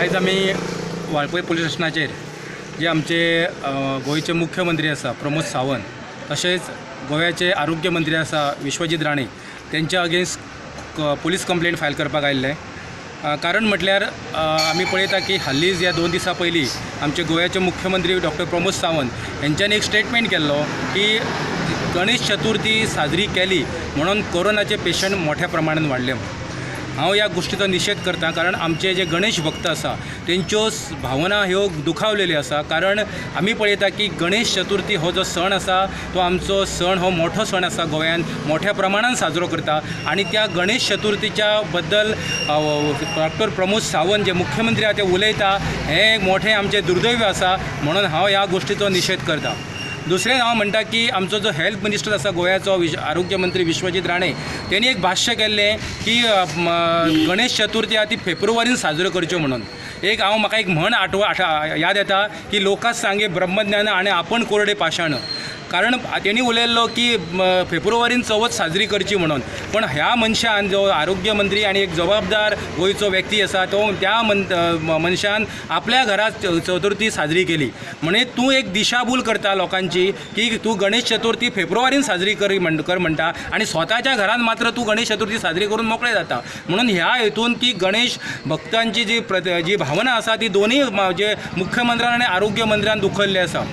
आयज आमी वाळपय पुलीस स्टेशनाचेर जे आमचे गोंयचे मुख्यमंत्री आसा प्रमोद सावंत, तशेंच गोव्याचे आरोग्य मंत्री आसा विश्वजीत राणे, तेंच्या अगेन्स्ट पुलीस कंप्लेन फायल करपाक आयिल्ले. कारण म्हटल्यार आमी पळयता की हालींच ह्या 2 दिसां पयलीं आमचे गोव्याचे मुख्यमंत्री डॉक्टर प्रमोद सावंत हेंच्यांनी एक स्टेटमेंट केल्लो की गणेश चतुर्थी साजरी केली म्हणून कोरोनाचे पेशंट मोठ्या प्रमाणान वाडले म्हणून. हांव ह्या गोश्टीचो निशेध करता, कारण आमचे जे गणेश भक्त आसा तेंच्यो भावना ह्यो दुखावलेल्यो आसा. कारण आमी पळयता की गणेश चतुर्थी हो जो सण आसा, तो आमचो सण, हो मोठो सण आसा, गोंयान मोठ्या प्रमाणान साजरो करता आनी त्या गणेश चतुर्थीच्या बद्दल डॉक्टर प्रमोद सावंत जे मुख्यमंत्री आहा ते उलयता, हें मोठें आमचें दुर्दैव आसा. म्हणून हांव ह्या गोश्टीचो निशेध करता. दुसरें हांव म्हणटा की आमचो जो हेल्थ मिनिस्टर आसा गोव्याचो, आरोग्य मंत्री विश्वजीत राणे, तेणी एक भाश्य केल्लें की गणेश चतुर्थी आहा ती फेब्रुवारीन साजरो करच्यो म्हणून. एक हांव म्हाका एक म्हण आठव आठ याद येता की "लोकांक सांगे ब्रह्मज्ञान आनी आपण कोरडे पाशाण". कारण तेणी उलयल्लो की फेब्रुवारीन चवथ साजरी करची म्हणून, पण ह्या मनशान, जो आरोग्य मंत्री आनी एक जबाबदार गोंयचो व्यक्ती आसा, तो त्या मनशान आपल्या घरात चतुर्थी साजरी केली. म्हणजे तूं एक दिशाभूल करता लोकांची की तूं गणेश चतुर्थी फेब्रुवारीन साजरी कर म्हणटा आनी स्वताच्या घरान मात्र तूं गणेश चतुर्थी साजरी करून मोकळें जाता. म्हणून ह्या हेतून की गणेश भक्तांची जी भावना आसा ती दोनूय जे मुख्यमंत्र्यान आनी आरोग्य मंत्र्यान दुखयल्ली आसा.